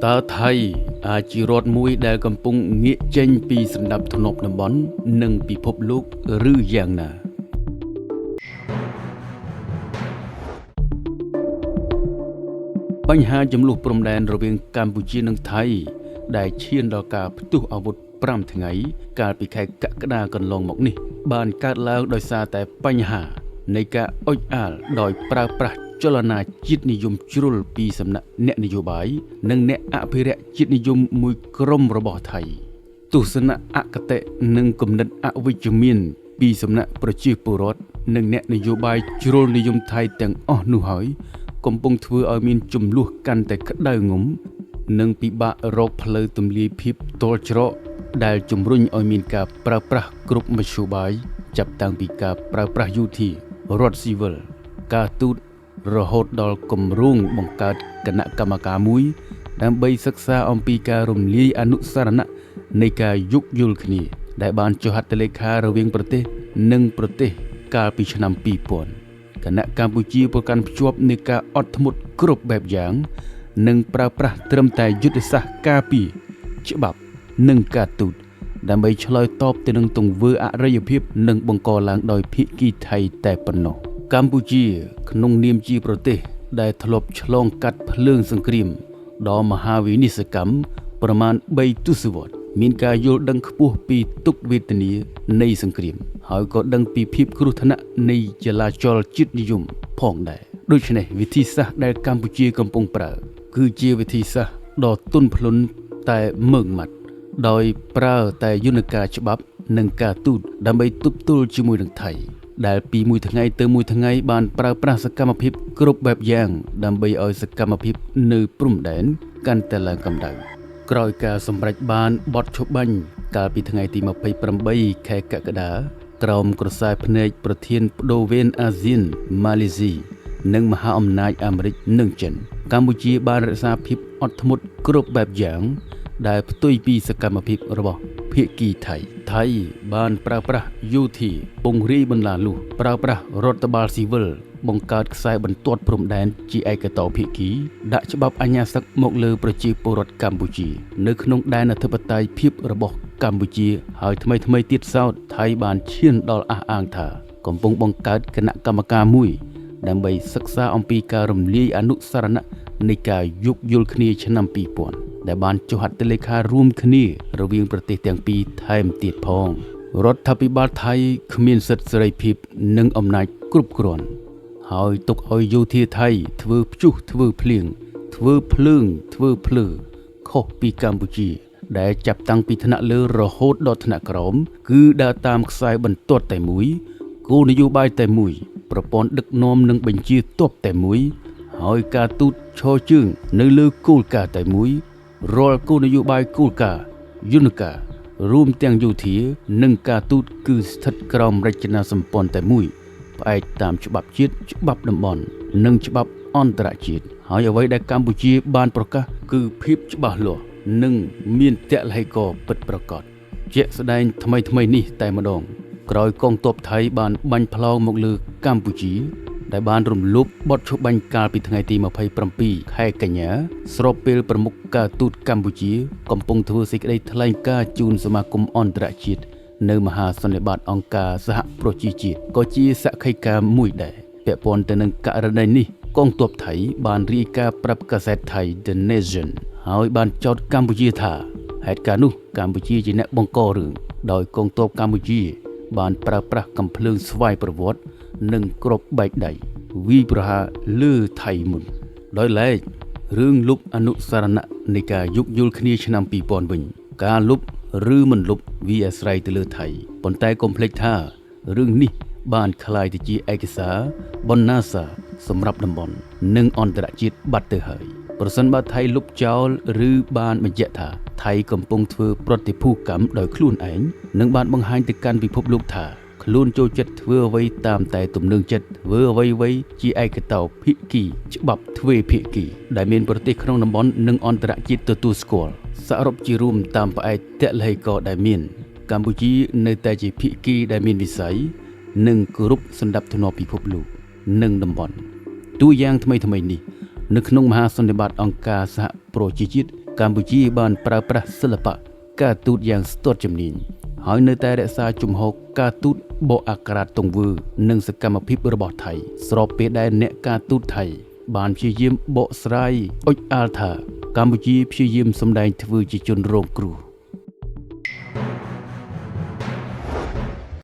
តើថៃអាចជារដ្ឋមួយដែលកំពុងងាកចេញពីសណ្ដាប់ធ្នាប់តំបន់និងពិភពលោកឬយ៉ាងណាបញ្ហាចំនួនព្រំដែនរវាងកម្ពុជានិងថៃដែលឈានដល់ការផ្ទុះអាវុធ5ថ្ងៃកាលពីខែកក្កដាកន្លងមកនេះបានកើតឡើងដោយសារតែបញ្ហានៃការអុចអាលដោយប្រើប្រាស់ចលនាជាតិនិយមជ្រុលពីសំណាក់អ្នកនយោបាយនិងអ្នកអភិរក្សជាតិនិយមមួយក្រុមរបស់ថៃទស្សនៈអគតិនិងគំនិតអវិជ្ជមានពីសំណាក់ប្រជាពលរដ្ឋនិងអ្នកនយោបាយជ្រុលនិយមថៃទាំងអស់នោះហើយកំពុងធ្វើឲ្យមានចំនួនកាន់តែក្តៅងំនិងពិបាករកផ្លូវទម្លាយភាពទល់ច្រកដែលជំរុញឲ្យមានការប្រើប្រាស់គ្រប់មធ្យោបាយចាប់តាំងពីការប្រើប្រាស់យោធារដ្ឋស៊ីវិលការទូតរហូតដល់គម្រោងបង្កើតគណៈកម្មការមួយដើម្បីសិក្សាអំពីការរំលាយអនុស្សរណៈនៃការយោគយល់គ្នាដែលបានចុះហត្ថលេខារវាងប្រទេសនិងប្រទេសកាលពីឆ្នាំ2000គណៈកម្ពុជាប្រកាន់ភ្ជាប់នៃការអត់ធ្មត់គ្រប់បែបយ៉ាងនិងប្រើប្រាស់ត្រឹមតែយុទ្ធសាស្ត្រការពារច្បាប់និងការទូតដើម្បីឆ្លើយតបទៅនឹងទង្វើអរិយភាពនិងបង្កឡើងដោយភាគីថៃតែប៉ុណ្ណោះកម្ពុជាក្នុងនាមជាប្រទេសដែលធ្លាប់ឆ្លងកាត់ភ្លើងសង្គ្រាមដ៏មហាវិនិស្សកម្មប្រមាណ3ទសវត្សរ៍មានការយល់ដឹងខ្ពស់ពីទុក្ខវេទនានៃសង្គ្រាមហើយក៏ដឹងពីភាពគ្រោះថ្នាក់នៃចលាចលជាតិនិយមផងដែរដូច្នេះវិធីសាស្ត្រដែលកម្ពុជាកំពុងប្រើគឺជាវិធីសាស្ត្រដ៏ទន់ភ្លន់តែម៉ឺងម៉ាត់ដោយប្រើតែយន្តការច្បាប់និងការទូតដើម្បីទប់ទល់ជាមួយនឹងថៃដែលពីមួយថ្ងៃទៅមួយថ្ងៃបានប្រើប្រាស់សកម្មភាពគ្រប់បែបយ៉ាងដើម្បីឲ្យសកម្មភាពនៅព្រំដែនកាន់តែឡើងកម្ដៅក្រោយការសម្រេចបានបទឈប់បាញ់កាលពីថ្ងៃទី28ខែកក្កដាក្រោមក្រសែភ្នែកប្រធានប្ដូរវេនអាស៊ានម៉ាឡេស៊ីនិងមហាអំណាចអាមេរិកនិងចិនកម្ពុជាបានរក្សាភាពអត់ធ្មត់គ្រប់បែបយ៉ាងដែលផ្ទុយពីសកម្មភាពរបស់ភាគីថៃថៃបានប្រើប្រាស់យោធាពង្រាយបន្លាលួសប្រើប្រាស់រដ្ឋបាលស៊ីវិលបង្កើតខ្សែបន្ទាត់ព្រំដែនជាឯកតោភាគីដាក់ច្បាប់អាជ្ញាសឹកមកលើប្រជាពលរដ្ឋកម្ពុជានៅក្នុងដែនអធិបតេយ្យភាពរបស់កម្ពុជាហើយថ្មីៗទៀតសោតថៃបានឈានដល់អះអាងថាកំពុងបង្កើតគណៈកម្មការមួយដើម្បីសិក្សាអំពីការរំលាយអនុស្សរណៈនៃការយោគយល់គ្នាឆ្នាំ2000ដែលបានចុះហត្ថលេខារួមគ្នារវាងប្រទេសទាំងពីរថែមទៀតផងរដ្ឋាភិបាលថៃគ្មានសិទ្ធិសេរីភាពនិងអំណាចគ្រប់គ្រាន់ហើយទុកឲ្យយោធាថៃធ្វើព្យុះធ្វើភ្លៀងធ្វើភ្លើងធ្វើភ្លើខុសពីកម្ពុជាដែលចាប់តាំងពីថ្នាក់លើរហូតដល់ថ្នាក់ក្រោមគឺដើរតាមខ្សែបន្ទាត់តែមួយគោលនយោបាយតែមួយប្រព័ន្ធដឹកនាំនិងបញ្ជាទ័ពតែមួយហើយការទូតឈរជើងនៅលើគោលការណ៍តែមួយរាល់គោលនយោបាយគោលការណ៍យន្តការរួមទាំងយោធានិងការទូតគឺស្ថិតក្រោមរចនាសម្ព័ន្ធតែមួយផ្អែកតាមច្បាប់ជាតិច្បាប់តំបន់និងច្បាប់អន្តរជាតិហើយអ្វីដែលកម្ពុជាបានប្រកាសគឺភាពច្បាស់លាស់និងមានទឡ្ហីករណ៍ពិតប្រាកដជាក់ស្ដែងថ្មីៗនេះតែម្ដងក្រោយកងទ័ពថៃបានបាញ់ផ្លោងមកលើកម្ពុជាដែលបានរំលោភបទឈប់បាញ់កាលពីថ្ងៃទី27ខែកញ្ញាស្របពេលប្រមុខការទូតកម្ពុជាកំពុងធ្វើសេចក្តីថ្លែងការណ៍ជូនសមាគមអន្តរជាតិនៅមហាសន្និបាតអង្គការសហប្រជាជាតិក៏ជាសក្ខីកម្មមួយដែរពាក់ព័ន្ធទៅនឹងករណីនេះកងទ័ពថៃបានរាយការណ៍ប្រាប់កាសែតថៃ The Nation ហើយបានចោទកម្ពុជាថាហេតុការណ៍នោះកម្ពុជាជាអ្នកបង្ករឿងដោយកងទ័ពកម្ពុជាបានប្រើប្រាស់កាំភ្លើងស្វ័យប្រវត្តិនិងគ្រាប់បែកដៃវាយប្រហារលើថៃមុនដោយឡែករឿងលុបអនុស្សរណៈនៃការយោគយល់គ្នាឆ្នាំ2000វិញការលុបឬមិនលុបវាអាស្រ័យទៅលើថៃប៉ុន្តែកុំភ្លេចថារឿងនេះបានក្លាយទៅជាឯកសារបណ្ណាសារសម្រាប់តំបន់និងអន្តរជាតិបាត់ទៅហើយប្រសិនបើថៃលុបចោលឬបានបញ្ជាក់ថាថៃកំពុងធ្វើប្រតិភូកម្មដោយខ្លួនឯងនិងបានបង្ហាញទៅកាន់ពិភពលោកថាខ្លួនចូលចិត្តធ្វើអ្វីតាមតែទំនើងចិត្តធ្វើអ្វីៗជាឯកតោភាគីច្បាប់ទ្វេភាគីដែលមានប្រទេសក្នុងតំបន់និងអន្តរជាតិទទួលស្គាល់សរុបជារួមតាមផ្អែកទឡ្ហីករណ៍ដែលមានកម្ពុជានៅតែជាភាគីដែលមានវិស័យនិងគោរពសន្តិភាពពិភពលោកនិងតំបន់តួយ៉ាងថ្មីៗនេះនៅក្នុងមហាសន្និបាតអង្គការសហប្រជាជាតិ កម្ពុជាបានប្រើប្រាស់សិល្បៈការទូតយ៉ាងស្ទាត់ជំនាញហើយនៅតែរក្សាជំហរការទូតបកអាក្រាតទង្វើនិងសកម្មភាពរបស់ថៃស្របពេលដែលអ្នកការទូតថៃបានព្យាយាមបកស្រាយអុចអាលថាកម្ពុជាព្យាយាមសម្ដែងធ្វើជាជនរងគ្រោះ។